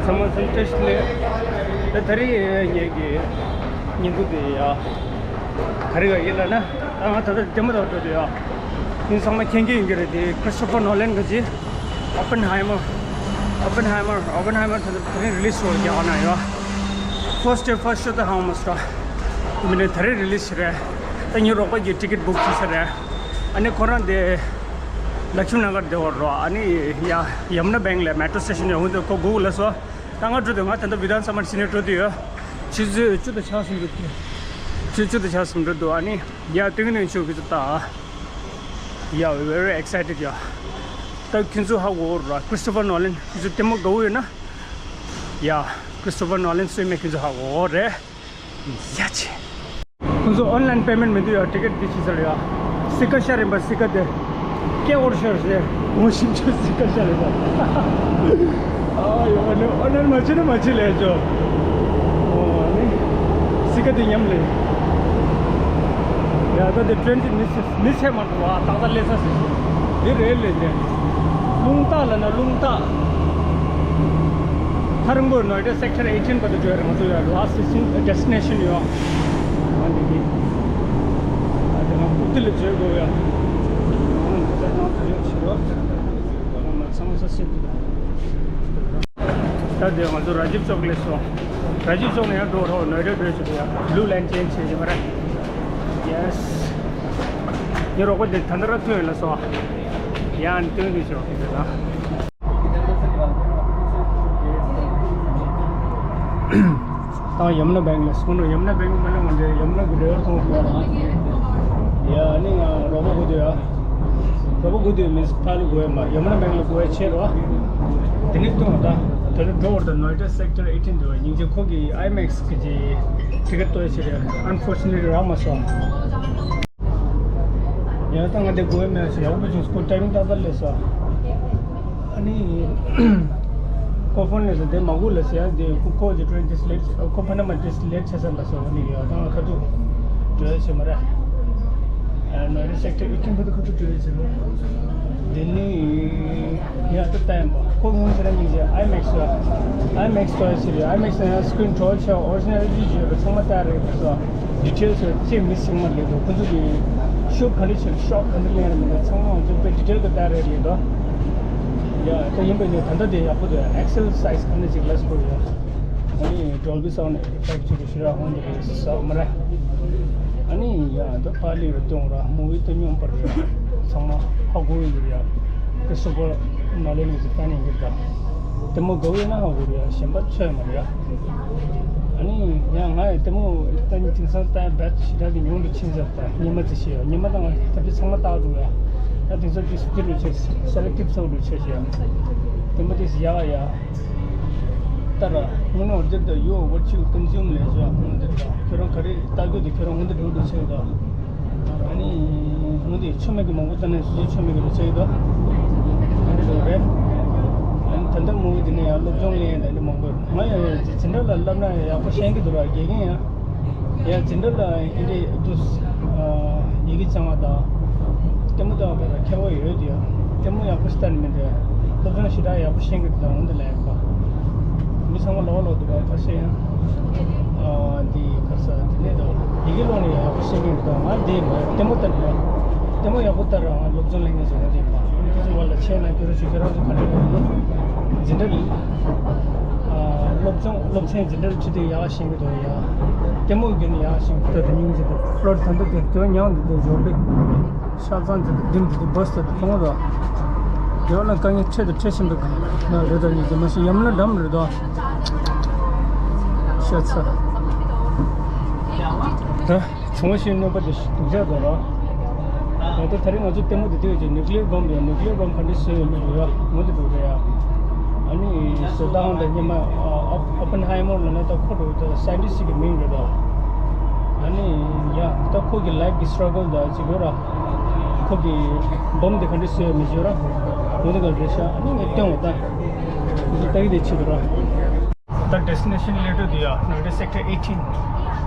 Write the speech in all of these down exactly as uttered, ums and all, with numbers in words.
ཚང་མ་ཚང་བཀྲ་ཤིས་བདེ་ལེགས། ད་ད་རེས་ངེད་ཀྱི་ཉིན་གུང་དེ་ཡ། ག་རེ་ག་ཡིན་ལབ་ན། ད་ང་ད་ལྟ་ལྟད་མོ་ལྟ་བར་འགྲོ་དུས་ཡ། ཁྱེད་ཚང་མ་མཁྱེན་གྱི་ཡིན་གྱི་རེད་དེ། Christopher Nolan གི་ཅི། Oppenheimer། Oppenheimer། Oppenheimer ད་ལྟ་ད་རིང་རི་ལིས་ཤོ་རྒྱག་ག་ན་ཡོད། First day first show ད་ཧང་མ་སོ། མི་ནས་ད་རེས་རི་ལིས་ཤི་རེད། ད་ངའི་རོགས་པ་གིས་ཊི་ཀེ་ཊི་བུག་བྱས་ས་རེད། ཨ་ནི་ཁོ་རང་དེ་ལ་ཤི་མ་ན་གར་བསྡད་ཡོད་རེད། ཨ་ནི་ཡ་ཡ་མུ་ན་བེང་ལ་མེ་ཊོ་སི་ཊེ་ཤན་ཡོད་འོན་ཏེ་ཁོ་སྒུག་ལ་སོ། ད་ང་འགྲོ་དུས་ང་ད་ལྟ་བི་དྷཱན་ས་བྷ་ནས་ཕྱི་ནས་འགྲོ་དུས་ཡོད། ཆུ་ཚོད་བཅུ་དང་ཕྱེད་གསུམ་འགྲོ་དུས། ཆུ་ཚོད་བཅུ་དང་ཕྱེད་གསུམ་འགྲོ་འདུག་ཨ་ནི་ཡ་ཏིང་ནིང་ཆུ་གི་ཚོད་ད། Yeah, we very excited, yeah. ད་ཁྱེད་ཚོ་ཧ་གོ་ར། Christopher Nolan ཁྱེད་ཚོ་ལྟད་མོ་དགའ་བོ་ཡོད་ན། Yeah, Christopher Nolan སུ་ཡིན་མེད་ཁྱེད་ཚོ་ཧ་གོ་རེད། ཡ་ཆེ། ཁོང་ཚོ་ཨོན་ལན་པེ་མེན་མི་འདུག་ཡ། ཊི་ཀེ་ཊི་འདི་ཕྱིན་ཚར་ཡ། སི་ཀ་ཤར་ཡིན་པ། སི་ཀ་དེ་སྐད་འོར་ཤོར་ཞེས་ངོ་ཤེས་ཆོད། སི་ཀ་ཤར་ཡིན་པ། ཨ་ཡོ། ཨོན་ལན་ཨོན་ལན་མ་བྱེད་ན་མ་བྱེད་ལས་ཆོག་ཨོ་ནི་སི་ཀ་དེ་ཉམས་ལེན། ཡ་ད་དེ་ཊི་རེན་དེ་མི་ཚེ་མི་ཚེ་མ་འགྲོ་བ་ཏག་ཏག་ལས་ས་ཟིག་འདི་རེད་ལས་ནས། རླུང་རྟ་ལ་ན་རླུང་རྟ། ཐ་རིང་པོ་ནོ་ཡེ་ཌ་སེག་ཊར་ཨེ་ཊིན་བར་དུ་འགྲོ་ཡ་རེད། ང་ཚོ་ཡ་ལ་སི་ཊི་ཌེ་སི་ཊི་ནེ་ཤན་ཡོད། ང་འདི་གི་ཨ་དེ་ང་ཀུ་ཏི་ལ་འཇོལ་དགོས་ཡ། ང་ཚོ་ཡོད་ཕྱི་རོ། ང་ཚང་མ་ས་སེ་དུ། ད་དེ་ང་ཚོ་ར་ཇིབ་ཅོག་སླེབས་སོང་། ར་ཇིབ་ཅོག་ནས་ཡར་འགྲོ་རོགས། ནོ་ཡེ་ཌ་འགྲོ་ཆེད་དུ་ཡ་བླུ་ལེན་ཅེན་ཇི་བྱེད་ཀྱི་མ་རེད། ཡེ་སི། ངའི་རོགས་པ་དེ་ད་ལྟ་ར་ཐོན་ཡོད་ལ་སོ། ཡང་སྟོན་དུ་ཤོག་དེ་ལ། ད་ཡ་མུ་ན་བེང་ལ་སོང་ན། ཡ་མུ་ན་བེང་མ་ལ་ང་འདྲ་ཡ་མུ་ན་གི་རི་ཝར་མཐོང་ཡོད་ལ། ཡ་ནི་ང་རོགས་པ་དགོས་དུས་ཡ། རོགས་པ་དགོས་དུས་མིན་ཕ་ལུ་དགོས་ཡ་མ། ཡ་མུ་ན་བེང་ལ་དགོས་ཡ་ཆེ་རོ། དེ་ནི་སྟོན་བ་ད། དེ་ནི་འགྲོ་བར་དུ་ནོ་ཡེ་ཌ་སེག་ཊར་ཨེ་ཊིན་དུ་སྙིང་རྗེ་ཁོ་གི་ཨའི་མེག་སི་གི་ཅི་ཊི་ཀེ་ཊི་ཏོ་ཡ་ཆེ་རེད། ཨན་ཕོར་ཅུ་ནེ་ཊི་ལི་རག་མ་སོང་། ཡང་ད་ང་དེ་དགོས་མེད་ཞེས་ཡག་པོ་བྱུང་། སྐོར་ཊའི་མིང་ཏག་ཏག་སླེབས་སོང་། ཨ་ནི་ཁོ་ཕོན་སླེབས་སོང་། དེ་མ་སྒུག་ལ་ཟེར་ཡ་དེ་ཁོ་ཁོ་ཇི་ཊེན་ཏིས་ལེཊ། ཁོ་ཕ་ན་མ་ཏིས་ལེཊ་ཆ་ས་ལ་སོང་། ཨ་ནི་ཡ་ད་ང་ཁ་ཐུག་འགྲོ་ཡ་བྱེད་མ་རེད། ཨ་ནི་རི་སེག་ཊར་ཨེ་ཊིན་བར་དུ་ཁ་ཐུག་འགྲོ་ཡ་བྱེད་རོགས། དེ་ནི་ཡ་ད་ལྟ་ཡིན་པ་ཁོ་སྔོན་ཟེར་ན་མིང་ཟེར་ཨའི་མེག་སི་ཡ། ཨའི་མེག་སི་ཏོ་ཡ་ཟེར་ཡ། ཨའི་མེག་སི་ཡ་སི་ཀི་རིན་གྲོགས་ཆེ་ཨོ་རི་ཇི་ནལ་ཨེལ་ཌི་ཇི་ཡོད་པ་ཚང་མ་ལྟ་རེད་པ་སོ། ཌི་ཊེལ་སི་ཅེས་མི་ཚང་མ་ལས་དོ། ཁོ་ཚོ་གི་ཤོ་ག་འདྲ་བྱས། ཤོ་ག་འདྲ་ལེན་རེད་མི་འདུག་ཚང་མ་ང་ཚོ་དཔེ་ཌི་ཊེལ་གི་ལྟ་རེད་ལས་དོ། ཡ་ད་ཡིན་པ་ཡིན། ད་ལྟ་དེ་ཡག་པོ་འདུག་ཨེག་སེལ་སའི་ཛི་ག་འདྲ་ཅིག་ལས་པོ་ཡ། ཨ་ནི་ཌོལ་བི་སའུན་ཌི་ཨེ་ཕེག་ཅིག་ཞེ་དྲག་ཧོན་དེ་ཟ་མ་རེད། ཨ་ནི་ཡ་ད་པར་ལི་རུ་གཏོང་ར་མུ་བི་ད་སྙོམས་པར་རེད། ཚང་མ་ཧ་གོ་ཡི་རེད་ཡ། ཁི་སུ་པར་ནོ་ལན་གི་ཟི་ཕན་ཡིན་གི་ད། དེ་མོ་དགའ་བོ་ཡིན་ན་ཧ་གོ་རེད་ཡ། གཞན་པ་ཚོད་མ་རེད་ཡ། ཨ་ནི་ཡང་ང་ཡི་ལྟད་མོ་ལྟ་ནི་དེང་སང་ལྟ་བད་ཞེ་དྲག་གི་ཉུང་དུ་ཕྱིན་ཟེར། ད་ཉི་མ་ཙི་ཤེས་ཡོད། ཉི་མ་ད་ང་ད་དེ་ཚང་མ་ལྟ་འགྲོ་ཡ། ད་དེང་སང་དེ་སུ་དེ་རུ་ཆེ་སེ་ལེག་ཊིབ་ཚོགས་རུ་ཆེ་ཤེས་ཡ། ལྟད་མོ་དེ་ཡག་ཡ། ད་ར་སྔོན་ནོར་དེ་ད་ཡོ་ཝར་ཅུ་ཀོན་ཛུམ་ལས་བཟོ་ཡ། སྔོན་དེ་ད་ཁྱོད་རང་ག་རེ་ལྟ་རྒྱུ་དེ་ཁྱོད་རང་སྔོན་དེ་འགྲོ་འགྲོ་ཆེ་ད། ཨ་ནི་སྔོན་དེ་ཆོ་མེད་གི་མང་པོ་ལྟ་ནས་སུ་ཆོ་མེད་གི་རུ་ཆེ་ད། ཨ་ནི་འགྲོ་རེད། ཨ་ནི་ད་ལྟ་མོ་དེ་ནས་ཡང་སློབ་སྦྱོང་ལེན་ཡ་ད་ནི་མང་པོ། ང་ཡང་ཡང་འཛིན་གྲྭ་ལ་བསླབ་ན་ཡག་པོ་ཤེས་ཀྱི་འདུག་ར། དགེ་རྒན་ཡང་ཡང་འཛིན་གྲྭ་ལ་ཨིན་དེ་དུས་ཡི་གེ་སྦྱང་བ་དང་ལྟད་མོ་ལྟ་བ་བར་ལ་ཁྱད་པར་ཡོད་དེ། ཡང་ལྟད་མོ་ཡག་པོ་ཞིག་ལྟ་ནི་མིན་ཏེ། སློབ་སྦྱོང་ཞེ་དྲག་ཡག་པོ་ཤེས་ཀྱི་འདུག་འོན་ཏེ་ལས་ཡག་པ། མི་ཚང་མ་ལོག་ལོག་འདུག་པ་ཁ་ཤས་ཡང་། ཨ་འདི་ག་ས་དེ་ནས་དང་ཡི་གེ་ཀློག་ནས་ཡག་པོ་ཤེས་ཀྱི་འདུག་ང་འདི་མ་ལྟད་མོ་ལྟ་ནས་ལྟད་མོ་ཡག་པོ་ལྟ་ར་ང་སློབ་སྦྱོང་ལེན་མཁན་ཟེར་བ་འདི་མ་ཁྱོད་ཚོ་བ་ལ་ཆེ་ན་ཁྱོད་རང་ཚོ་ཁྱོད་རང་ཚོ་ག་རེ་རེད། འཛིན་གྲྭ་ལ་ཨ་སློབ་སྦྱོང་སློབ་ཚན་འཛིན་གྲྭ་ལ་ཁྲིད་དུས་ཡག་ཤེས་ཀྱི་འདུག་ཡ། ལྟད་མོ་བརྒྱུད་ནས་ཡག་ཤེས་ཀྱི་འདུག་དེ་སྙིང་རྗེ་འདུག་ལོ་ད་འདི་དེ་དོན་ཉང་འདི་དེ་འབྱོར་འདུག་ཤ་ཚང་འདི་དེ་འདི་འདི་དེ་བོས་ཏེ་གཏོང་རོགས། དེ་བ་ལ་དཀའ་ངལ་འཕྲད་དང་འཕྲད་བཞིན་པའི་ང་རེད་ད་ཉིད་དེ་མ་ཤེས་ཡམ་ན་འགྲམ་རེད་དོ། ཤ་ཚ། ད་བྱུང་བ་ཞིག་གནོད་པ་དེ་སྡུག་ཅག་དོ་ར། ད་ལྟ་ད་རིང་ང་ཚོ་ལྟད་མོ་དེ་དུས་ཀྱི་ནིའུ་ཀི་ལི་ཡར་བོམ་ཡ་ནིའུ་ཀི་ལི་ཡར་བོམ་ག་འདྲ་བཟོས་ཡོད་མེད་རེད་ཡ་ངོ་དེ་འགྲོ་རེད་ཡ། ཨ་ནི་བཟོ་སྟངས་དང་སྔོན་མ་ཨ་ཨོ་པན་ཧའི་མར་ལབ་ན་ད་ཁོ་འགྲོ་ད་སའེན་ཊིསི་ཅིག་གི་མིང་རེད་ད། ཨ་ནི་ཡ་ད་ཁོ་གི་ལའིཕ་གི་སི་ཊྲག་གལ་ད་ཅིག་ཡོད་ར། ཁོ་གི་བོམ་དེ་ག་འདྲ་བཟོས་ཡོད་མེད་ཅིག་ཡོད་ར། ངོ་དེ་ག་རེད་ཤག་ཨ་ནི་ངས་སྟོན་འོ་ད། ངས་ལྟ་གི་དེ་ཆེད་དུ་ར། ད་ཌེ་སི་ཊི་ནེ་ཤན་ལེ་ཊར་དེ་ཡ་ནོ་ཡེ་ཌ་སེག་ཊར་ཨེ་ཊིན།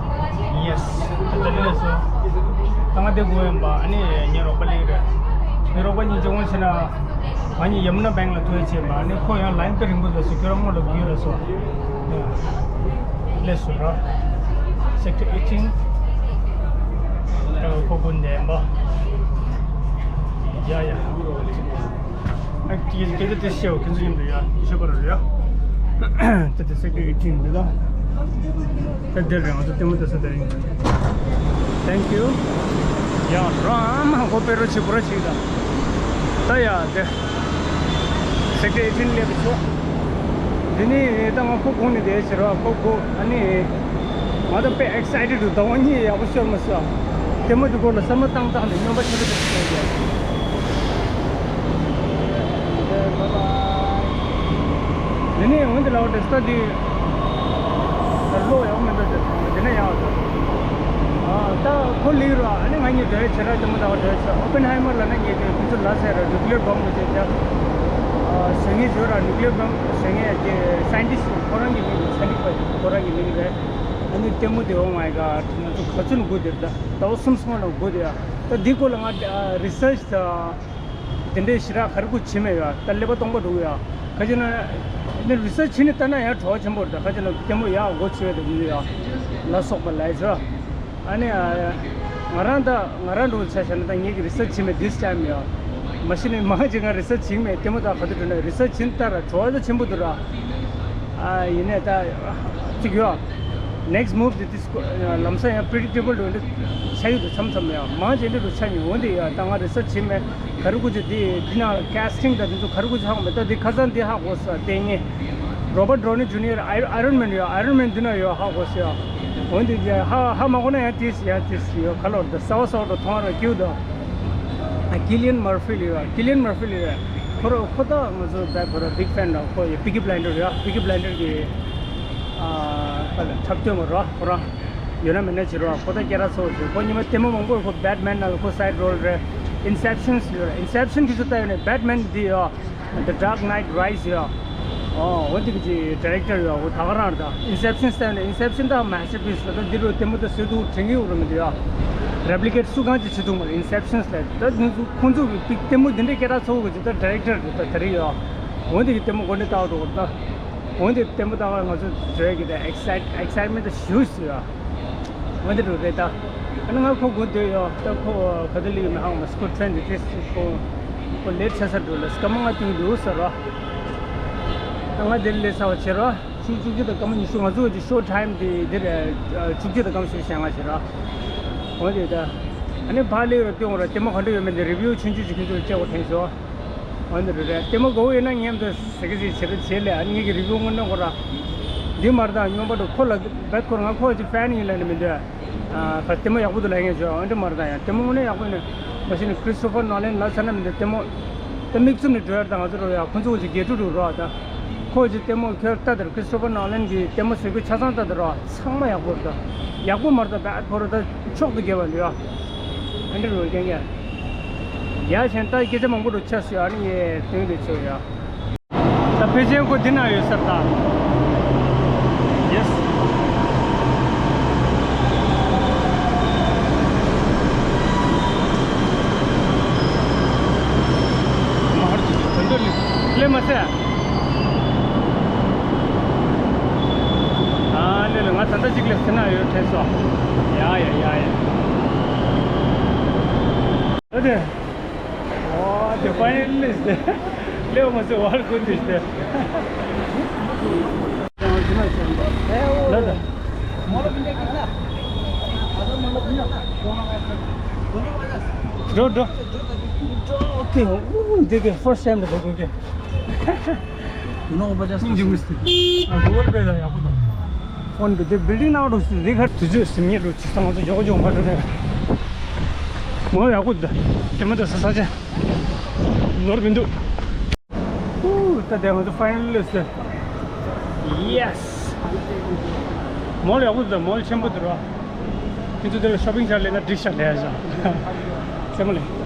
ཡེ་སི། ད་ལྟ་ལས་སོ། ད་ང་དེ་དགོས་ཡིན་པ་ཨ་ནི་ངའི་རོགས་པ་ལེགས་རེད། ངའི་རོགས་པ་གཉིས་ཀྱི་དབང་ཆེ་ན། ང་གཉིས་ཡ་མུ་ན་བེང་ལ་ཐུག་ཡ་བྱས་མ་ནི་ཁོ་ཡང་ལའིན་དཔེ་རིང་པོ་ལ་སོ་ཁྱོད་རང་སྔོན་ལ་བརྒྱུད་ལ་སོ། ལས་སུ་ར། Sector eighteen། ཁོ་ཀུན་ནས་མ། ཡ་ཡ། ཨ་ཀྱི་ཀྱི་དེ་དེ་ཤེའོ་ཁྱེད་ཚོ་མཉམ་དུ་ཡ་ཤོད་པ་ར་ཡ། དེ་དེ་Sector eighteen་འདི་ལ། ད་འདིར་རང་ཚོ་ལྟད་མོ་ལྟ་ས་དེ་རིང་། Thank you། ཡ་ར་མ་ཧོ་པེ་རོ་ཆི་པུ་ར་ཆི་ད། ད་ཡ་དེ། Sector eighteen་སླེབས་ཆོག་འདི་ནི་ད་ང་ཁོ་དགོངས་ནས་བསྡད་ཕྱིར་བ་ཁོ་དགོངས་ཨ་ནི། ང་ད་དཔེ་ཨེག་སའི་ཊེཌ་འདུག་ཟླ་བ་གཉིས་ཡག་པོ་ཤོར་མ་སོང་། ལྟད་མོ་འདི་སྐོར་ལ་བསམ་བློ་བཏང་བཏང་ནས་སྨྱོན་པ་ཆེ་རུ་ཆེ་རུ་བྱས་ཏེ། འདི་ནས་འོན་ཏེ་ལའོ་ཏེ་སྟ་འདི། ད་ལོ་ཡག་མི་འདུག་ཟེར་སོང་འདི་ནས་ཡག་འདུག་ཨ་ད་ཁོ་ལིག་རོ་ཨ་ནི་ང་གཉིས་འགྲོ་ཡ་ཆེ་ར་ལྟད་མོ་ལྟ་བ་འགྲོ་ཡ་ཆེ། ཨོ་པེན་ཧའི་མར་ལ་ན་ངེད་ཀྱི་ཁོ་ཚོ་ལ་ཟེར་ར་ནུ་ཀི་ལི་ཡར་བོམ་གི་ཆེ་ཆེ། བཟོ་མཁན་བཟོ་ར་ནུ་ཀི་ལི་ཡར་བོམ་བཟོ་མཁན་གྱི་སའེན་ཊིསི་ཊི་ཁོ་རང་གི་མིང་རེད། ཚན་རིག་པ་ཁོ་རང་གི་མིང་རེད། ཨ་ནི་ལྟད་མོ་དེ་འོ་མའི་ག་ང་ཚོ་ག་ཚོད་ནས་སྒུག་བསྡད་ད་ཟླ་བ་གསུམ་སྔོན་ལ་སྒུག་བསྡད་ཡ། ད་འདི་སྐོར་ལ་ང་རི་སར་ཆི་དང་དེ་འདྲའི་ཞེ་དྲག་ག་རེ་དགོས་བྱེད་མེད་ཡ། ད་ཀླད་པ་སྟོང་པ་འགྲོ་གི་ཡ། ག་ཅི་ན་ནི་རི་སར་ཆི་བྱེད་ནས་ལྟ་ན་ཡང་བྲོ་བ་ཆེན་པོ་རེད། ད་ག་ཅི་ན་ལྟད་མོ་ཡག་སྒོ་ཕྱེ་བ་དེ་མི་ཡ་ལ་སོགས་པ་ལ་ཡ་ཆོ། ཨ་ནི་ང་རང་ད་ང་རང་འགྲོ་ཆ་བཞག་ན་ད་ངེད་ཀྱི་རི་སར་ཆི་བྱེད་མེད་འདི་ཅང་མེད་ཡ། མ་གཞི་ནས་མང་ཆེ་ང་རི་སར་ཆི་བྱེད་མེད། ལྟད་མོ་ད་ག་དུས་འགྲོ་ན་རི་སར་ཆི་བྱེད་ནས་ལྟ་ར་བྲོ་བ་ད་ཆེན་པོ་འདུག་ར། ཨ་ཡིན་ནས་ད་ཅིག་ཡོ། Next move དེ་དེ་ལམ་སང་ཡང་པི་རི་ཌིག་ཊེ་བལ་འགྲོ་འདི་ཆགས་ཡོད་དུ་མཚམས་མཚམས་ཡང་མང་ཆེ་འདི་རུ་ཆགས་ཉེ་འོན་ཏེ་ཡ་ད་ང་རི་སར་ཆི་བྱེད་མེད། ག་རེ་དགོས་ཆེ་འདི་འདི་ནང་ལ་ཀེ་སི་ཊིང་དང་འདི་ཚོ་ག་རེ་དགོས་ཆེ་ཧ་གོ་མེད། ད་འདི་ཁ་སང་འདི་ཧ་གོ་ས་ལྟས་ངན། Robert Downey Junior Iron Iron Man ཡོད། Iron Man འདི་ན་ཡོད་ཧ་གོ་ས་ཡ། འོན་ཏེ་ཡ་ཧ་ཧ་མ་གོ་ན་ཡང་དེ་སི་ཡ་དེ་སི་ཡོད་ག་ལོར་ད་ས་བ་ས་བ་དུ་མཐོང་ར་ཀིའུ་ད། ཀི་ལི་ཡན་མར་ཕི་ལི་ཡོད། ཀི་ལི་ཡན་མར་ཕི་ལི་ཡོད། ཁོ་ར་ཁོ་ད་ང་ཚོ་བེ་ཁོ་ར་བིག་ཕེན་ར། ཁོ་ཡི་པི་ཀི་བི་ལའིན་ཌར་ཡོད། པི་ཀི་བི་ལའིན་ཌར་གི་ཨ་ཁ་ལ་འཁྲབ་སྟོན་མ་ར་ཁོ་རང་ཡོད་ན་མེད་ན་བྱེད་རོགས། ཁོ་ད་སྐད་གྲགས་ཚ་བོ་བྱེད། ཁོ་ཉི་མ་ལྟད་མོ་མང་པོར་ཁོ་བེ་ཊི་མེན་ནང་ལ་ཁོ་སའིཌ་རོལ་རེད། ཨིན་སེབ་ཤན་ཡོད་རེད། ཨིན་སེབ་ཤན་གི་ཚོ་ལྟ་ཡོད་ནས་བེ་ཊི་མེན་འདི་ཡོད། The Dark Knight Rise ཡོད། ཨོ་འོ་འདི་གི་ཌི་རེག་ཊར་ཡོད། འོ་ད་ག་རང་རེད། ད་ཨིན་སེབ་ཤན་ལྟ་ཡོད་ནས་ཨིན་སེབ་ཤན་ད་མ་སི་ཊར་པིས་རེད། ད་འདི་རུ་ལྟད་མོ་ད་བཟོས་འདུག་དྲན་གི་ཡོད་རེད་མི་འདུག་ཡ། རེབ་ལི་ཀེཊ་སུ་གང་ཅིག་བྱེད་ཐུབ་མ་རེད། ཨིན་སེབ་ཤན་ལ་ད་འདི་ཚོ་ཁོང་ཚོ་གི་པིག་ལྟད་མོ་འདི་འདྲའི་སྐད་གྲགས་ཚ་བོ་གི་ཅིག་ད་ཌི་རེག་ཊར་རེད། ད་ད་རེད་ཡོད། འོ་འདི་གི་ལྟད་མོ་འགོ་འདྲེན་བཏང་འགྲོ་གི་རེད་ད། འོན་ཏེ་ལྟད་མོ་ལྟ་བར་ང་ཚོ་བཟོས་ཀྱི་དེ་ཨེག་སའིཊ་ཨེག་སའིཊ་མེན་ཊི་ཞེ་པོ་ཡོད། འོན་ཏེ་འགྲོ་རེད་ད། ཨ་ནི་ང་ཁོ་སྒུག་སྡོད་ཡོད། ད་ཁོ་ག་དུས་སླེབས་ཀྱི་མི་ཧ་གོ་མ་སོང་། ཁོ་ཊེན་དེ་ཏིས་ཁོ་ཁོ་ལེཊ་ཆགས་ས་འགྲོ་ལ་སྐར་མ་ལྔ་བསྟུད་འདུག་ཟེར་རོ། ད་ང་དེར་སླེབས་ཚར་བ་བྱེད་རོ། ཆུ་བཅུ་གཅིག་དང་སྐར་མ་ཉི་ཤུ། ང་ཚོ་གི་ཤོ་ཊའིམ་དེ་འདིར་བཅུ་གཅིག་དང་སྐར་མ་ཉི་ཤུ་ཞེ་ལྔ་བྱེད་རོ། འོན་ཏེ་ད། ཨ་ནི་ཕར་སླེབས་རོ་སྟོན་རོ། ལྟད་མོ་ག་འདྲ་ཡོད་མེད་དེ་རི་བིའུ་ཆུང་ཆུང་ཅིག་ཁྱོད་ཚོར་སྤྲད་དགོས་དྲན་སོང་། འོན་ཏེ་རེད་རེད། ལྟད་མོ་དགའ་བོ་ཡོད་ན་མཉམ་དུ་ཟེར་གི་ཟེར་བྱེད་རེད་བྱེད་ལས། ཨ་ནི་ངེད་ཀྱི་རི་བིའུ་དངོས་གནས་ཁོ་ར། འདི་མར་དང་སྨྱོན་པ་འགྲོ་ཁོ་ལ་བད་ཁོ་ར་ང་ཁོ་ཅི་ཕེན་ཡིན་ལ་ནི་མི་འདོད། ཨ་ཁ་ལྟད་མོ་ཡག་པོ་འདུག་ལབ་མཁན་བྱོས། འོན་ཏེ་མར་དང་ཡང་ལྟད་མོ་དངོས་གནས་ཡག་པོ་ཡིན་ན། མ་གཞི་ནས་ཁྲི་སི་ཊོ་ཕར་ནོ་ལན་ལབ་ཚར་ན་མི་འདོད་ལྟད་མོ། ད་མིག་བཙུམ་ནས་འགྲོ་ཡར་དང་ང་ཚོ་རོ་ཡ་ཁོ་ཚོ་ཅི་དགེ་ཕྲུག་རུ་རོགས་ད། ཁོ་ཅི་ལྟད་མོ་ཁྱོད་ལྟ་དེར་ཁྲི་སི་ཊོ་ཕར་ནོ་ལན་གྱི་ལྟད་མོ་བཟོས་རྒྱུ་ཆ་ཚང་ལྟ་དེ་རོ། ཚང་མ་ཡག་པོ་རེད་ད། ཡག་པོ་མ་རེད་ད་བད་ཁོ་ར་ད་མཆོག་ཏུ་དགེ་བ་འདུག་ཡ། ཨ་འདྲ་རུ་རྐྱང་རྐྱང་། ཡ་གཞན་ད་སྐད་ཆ་མང་པོ་རུ་ཆགས་སོང་། ཨ་ནི་ངས་སྟོན་དེ་ཆོག་ཡ། ད་ཕལ་ཆེར་ཁོ་འདི་ན་ཡོད་ས་རེད་ད། ཡེ་སི། མ་ཧར་གྱི་དོན་དུ་སླེབས་མ་ཟད། ཨ་ལེ་ལེ། ང་ད་ལྟ་གཅིག་ལས་ཟིན་ན་ཡོད་དྲན་སོང་། ཡ་ཡ་ཡ་ཡ། ཨ་དེ། ཨོ་དེ་ཕའི་ནལ་ལི་སི་དེ། སླེབས་མ་ཟེར་བར་ཀུན་དུ་ཞིག་དེ། ལ་ད། འགྲོ་འགྲོ། འགྲོ་ཨོ་ཁེ། འུ་འདི་གི་ཕར་སི་ཊའིམ་དུ་འགྲོ་དགོས་ཀྱི། You know, but just སྙིང་རྗེ་མོ་ཞིག་ཨ་Google Pay ལ་ཡག་པོ་དང་། ཕོན་པེ་དེ་བིལ་ཌིང་ནང་འགྲོ་སྲིད་རེད་ཁ། དུས་ཚོད་ཟིན་ངེས་འགྲོ་ཅི་སང་ང་ཚོ་མགྱོགས་མགྱོགས་མ་འགྲོ་ནས། ངོ་ཡག་པོ་འདུག་ལྟད་མོ་ལྟ་ས་ས་ཆ་ནོར་མི་འདུག་ཨུ། ད་དེ་ང་ཚོ་ཕའི་ནལ་ལི་སི། ཡེ་སི། མོལ་ཡག་པོ་འདུག་མོལ་ཆེན་པོ་འདུག་ར། ཁྱེད་ཚོ་དེ་ལ་ཤོ་པིང་བྱ་ལས་ན་འགྲིག་ཤག་ལས་ཤག་རྩེད་མོ་ལས།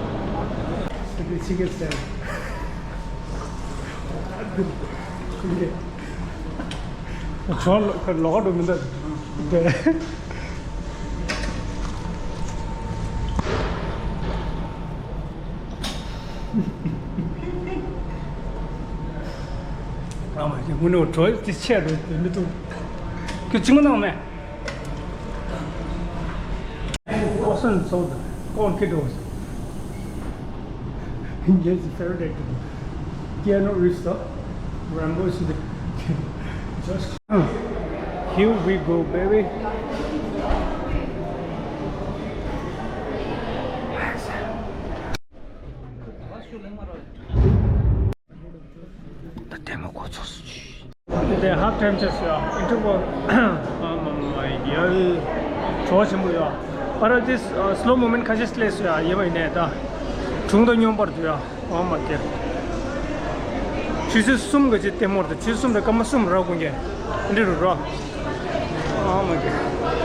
ཇོ་ལོག་འགྲོ་མི་འདུག་དེ། ཨ་མ་ཡེ་དངོས་གནས་གྲོགས་དེ་ཆེ་རུ་དེ་མི་ཐུབ། ཁྱོད་ཅི་མ་གནང་མེད། ཨོ་སན་ཚོགས་དང་ཀོན་ཁེ་ཏོ། Yes, it's very good. Keanu Reeves, uh, Rambo is the just here we go, baby. ད་ལྟད་མོ་འགོ་ཚུགས་སོང་། དེ་half time བྱས་སོང་ཡ། Interval ཨ་མ་མ་ཡ། གྲོགས་ཆེན་པོ་ཡ། ཨ་ར་དེ་slow movement ཁ་ཤས་སླེབས་སོང་ཡ། ཡིན་པ་ཡིན་ནའི་ད་གྲུང་དང་སྙོམས་པར་འདུག་ཡ། ཨ་མ་ཀེ། ཆུ་ཚོད་གསུམ་ག་ཅིག་ལྟད་མོར་དང་ཆུ་ཚོད་གསུམ་དང་སྐར་མ་གསུམ་རག་དགོས་ཀྱི་འདི་རུ་རོ། ཨ་མ་ཀེ།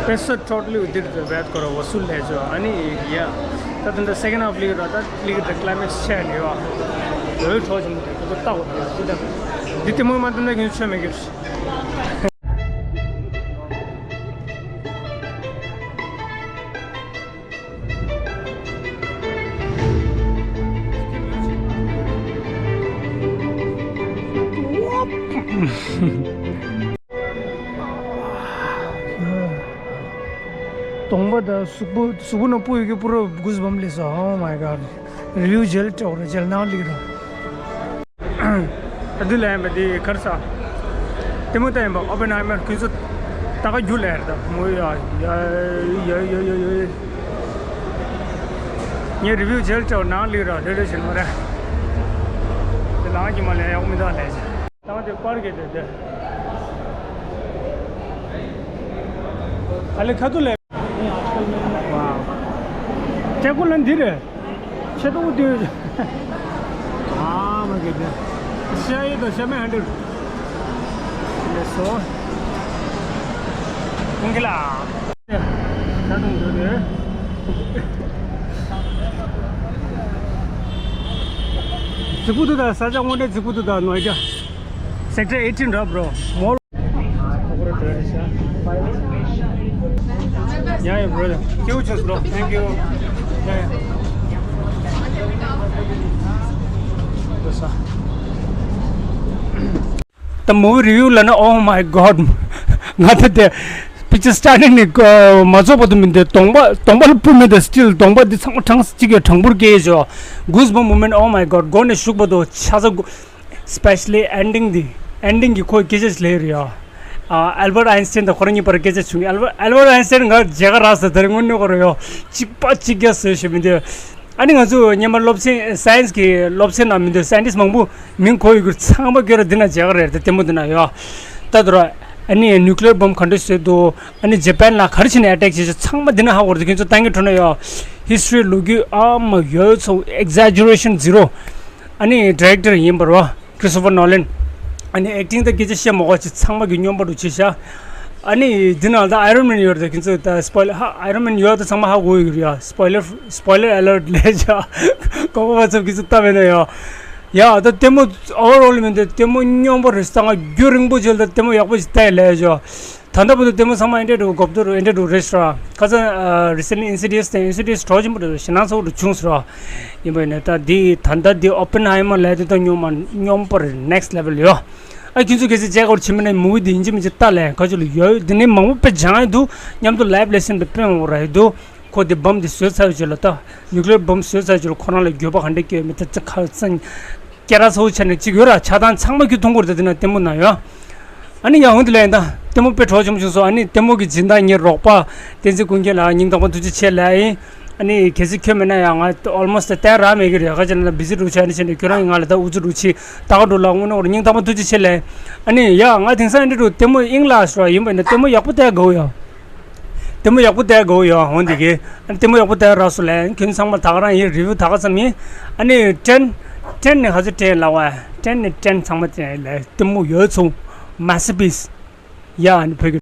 पैसा totally འདིར་དུ་བེད་ཁོ་ར་वसूल ལས་ཆོག་ཨ་ནི་ཡ། ད་དུང་ད་second half ལིག་ར་ད་ལིག་ད་climax ཆགས་ནས་ཡོད། འོས་གྲོགས་ཆེན་པོ་དེ་ཁོ་ཚོ་ལྟ་དགོས་འདུག་ད། འདི་ལྟད་མོ་མ་ལྟ་ན་ཁྱོད་ཆོས་མེད་ཀྱི། གདོང་པ་དང་གཟུགས་པོ་གཟུགས་པོ་ནང་སྤུ་ཡོད་ཀྱི་པུ་ར་གུས་བམ་ལས་སོ། Oh my god. རི་བིའུ་མཇལ་སྤྲོ་ར་མཇལ་ནང་ལིག་ར། ཨ་འདི་ལ་ཡིན་པ་འདི་གར་ས། ལྟད་མོ་ལྟ་ཡིན་པ་ཨོ་པེན་ཧའི་མར་ཁོང་ཚོ་ད་ག་རྒྱུ་ལ་ཡར་ད་མོ་ཡ་ཡ་ཡ་ཡ་ཡ། ངས་རི་བིའུ་མཇལ་སྤྲོ་ནང་ལིག་ར་ལེ་ལེ་བྱེད་མ་རེད། དེ་ལང་གི་མ་ལས་ཡག་མི་འདུག་ལས་བྱེད། ད་དེ་པར་གི་དེ་དེ། ཨ་ལེ་ཁ་ཐུག་ལས། ཝའོ། ཀྲེ་ཀུ་ལན་འདི་རེད། ཆེ་ཏོག་དེ། ཨ་མ་གི་དེ། ཤ་ཡི་དང་ཤ་མེད་ཧན་དྲི། ལེ་སོ། ཀུང་གི་ལ། ད་དུང་འདི་རེད། རྫིག་པོ་འདུག་ད་ས་ཆ་དངོས་གནས་རྫིག་པོ་འདུག་ད་ནོར་རྒྱ། Sector eighteen ར་bro. More. Yeah, yeah, brother. Thank you, just bro. Thank you. Yeah, yeah. ད་མོ་བི་རི་བིའུ་ལ་ན། Oh my god. ང་ད་དེ་picture starting ནས་མ་རྫོགས་བར་དུ་མི་འདོད། གདོང་པ་གདོང་པ་ལ་སྤུ་མེད་དེ་still གདོང་པ་འདི་ཚང་མ་གྲངས་གཅིག་གི་གྲངས་འབོར་སྐྱེས་ཡོད། Goosebump moment. Oh my god. མགོ་ནས་གཞུག་བར་དུ་ཆ་ཚ། Especially ending འདི། Ending གི་ཁོའི་སྐད་ཆ་ཞིག་ལབ་ཡོད་རེད་ཡ། ཨ་ཨལ་བར་ཨའིན་སི་ཊེན་དང་ཁོ་རང་གཉིས་བར་སྐད་ཆ་བྱུང་། ཨལ་བར་ཨལ་བར་ཨའིན་སི་ཊེན་ང་མཇལ་ཁ་རག་ས་དེ་རིང་དངོས་གནས་ཁོ་རང་ཡོད། གཅིག་པ་གཅིག་རྐྱང་བཟོས་ཤེས་མི་འདུག་ཨ་ནི་ང་ཚོ་སྔོན་མ་སློབ་ཚན་science གི་སློབ་ཚན་ནང་མི་འདུག scientist མང་པོ་མིང་གོ་ཡོད་ཀྱི་ཚང་མ་སྐྱོ་ར་འདི་ན་མཇལ་ཁ་རེད་དེ་ལྟད་མོ་འདི་ན་ཡོད། ད་དུ་ར་ཨ་ནི་nuclear bomb ག་འདྲ་བཟོས་འདུག་ཨ་ནི་ཇ་པན་ལ་ག་རེ་བྱས་ནས་attack བྱས་ཤག་ཚང་མ་འདི་ན་ཧ་གོ་རེད་དེ་ཁྱོད་ཚོ་ལྟ་མཁན་འགྲོ་ན་ཡོད། History ལོ་རྒྱུས་ཨ་མ་ཡོད་ཚོ་exaggeration zero། ཨ་ནི་director ཡིན་པ་རེད་པ། Christopher Nolan། ཨ་ནི་acting དང་སྐད་ཆ་བཤད་མ་དགོས་ཅིག་ཚང་མ་གི་སྙོམས་པོ་འདྲ་བྱས་ཤག་ཨ་ནི་འདི་ནང་ད་Iron Man ཡོད་རེད། ཁྱེད་ཚོ་ད་spoiler ཧ། Iron Man ཡོད་ད་ཚང་མ་ཧ་གོ་ཡོད་ཀྱི་རེད་ཡ། Spoiler, spoiler alert ལས་བྱ་གོ་གོ་བ་ཚོ་ཁྱེད་ཚོ་ལྟ་བས་ན་ཡ། ཡ་ད་ལྟད་མོ་overall མིན་ཏེ་ལྟད་མོ་སྙོམས་པོ་རེད། ས་ང་རྒྱུན་རིང་པོ་བྱས་ད་ལྟད་མོ་ཡག་པོ་ཞིག་ལྟ་ཡ་ལས་བྱ། ད་ལྟ་བར་དུ་ལྟད་མོ་ཚང་མ་ཨེ་འདྲ་འགྲོ་གོ་བསྡུར་ཨེ་འདྲ་འགྲོ་རེད་ཤག་ཁ་སང་recently Insidious དེ་Insidious གྲོགས་ཆེན་པོ་རེད། ཞེད་སྣང་ཚ་བོ་རུ་བྱུང་ཟེར་བ། ཡིན་པ་ཡིན་ནའི་ད་འདི་ད་ལྟ་འདི་Oppenheimer ལས་དེ་ད་སྙོམས་མ་སྙོམས་པར་next level ཡོད། ཨ་ཁྱེད་ཚོ་གལ་སྲིད་ཇེ་ཀར་ཕྱིན་མིན་ན་movie འདི་ཡིན་གཅིག་མིན་གཅིག་ལྟ་ལས་ག་ཚོད་ལ་ཡོད། འདི་ནས་མང་པོ་དཔེ་སྦྱང་ཡོད་འདུག་མཉམ་དུ་life lesson དེ་དཔེ་མང་པོ་རག་ཡོད་འདུག་ཁོ་དེ་bomb དེ་བཟོས་ཚར་བའི་རྗེས་ལ་ད་nuclear bomb བཟོས་ཚར་བའི་རྗེས་ལ་ཁོ་རང་ལ་འགྱོད་པ་ག་འདྲ་སྐྱེ་ཡོད་མེད་ད་ཁ་སང་སྐད་གྲགས་ཚ་བོ་ཆགས་ནས་གཅིག་ཡོད་ར། ཆགས་སྟངས་ཚང་མ་ཁྱོད་མཐོང་གི་རེད། ད་དེ་ན་ལྟད་མོ་ནང་ཡོད། ཨ་ནི་ཡང་འོང་དེ་ལས་ཡིན་ད་ལྟད་མོ་དཔེ་གྲོགས་ཆེན་པོ་བྱུང་སོང་། ཨ་ནི་ལྟད་མོ་གི་སྦྱིན་བདག་ངའི་རོགས་པ་བསྟན་འཛིན་ཀུན་མཁྱེན་ལགས་སྙིང་ཐག་པ་ཐུགས་རྗེ་ཆེ་ལབ་ཡིན། ཨ་ནི་གལ་སྲིད་ཁྱོད་མེད་ན་ཡང་ང་almost ལྟ་རག་མེད་ཀྱི་རེད། ག་ཅི་ན་ད་busy འདྲ་བྱས་ནས་བྱས་ནས་ཁྱོད་རང་གིས་ང་ལ་ད་ཨུ་ཚུགས་འདྲ་བྱས་ད་ག་འགྲོ་ལ་དངོས་གནས་ཁོ་རང་སྙིང་ཐག་པ་ཐུགས་རྗེ་ཆེ་ལབ་ཡིན། ཨ་ནི་ཡ་ང་དེང་སང་འདི་འདྲ་ལྟད་མོ་དབྱིངས་ལ་ཤོར་བ་ཡིན་པ་ཡིན་ན་ལྟད་མོ་ཡག་པོ་ལྟ་དགའ་བོ་ཡོད། ལྟད་མོ་ཡག་པོ་ལྟ་དགའ་བོ་ཡོད། འོང་དེ་གི་ཨ་ནི་ལྟད་མོ་ཡག་པོ་ལྟ་རག་སོང་ལབ་ཡིན། ཁྱོད་ཚང་མ་ད་ག་རང་ཡིན། review ད་ག་ཙམ་ཡིན། ཨ་ནི་ten ten ནས་ག་ཚོད་ten ལབ་བ། ten ནས་ten ཚང་མ་ten ལབ་ལྟད་མོ་ཡོད་ཚོ་masterpiece། ཡ་ཨ་ནི་བོད་ཀྱི།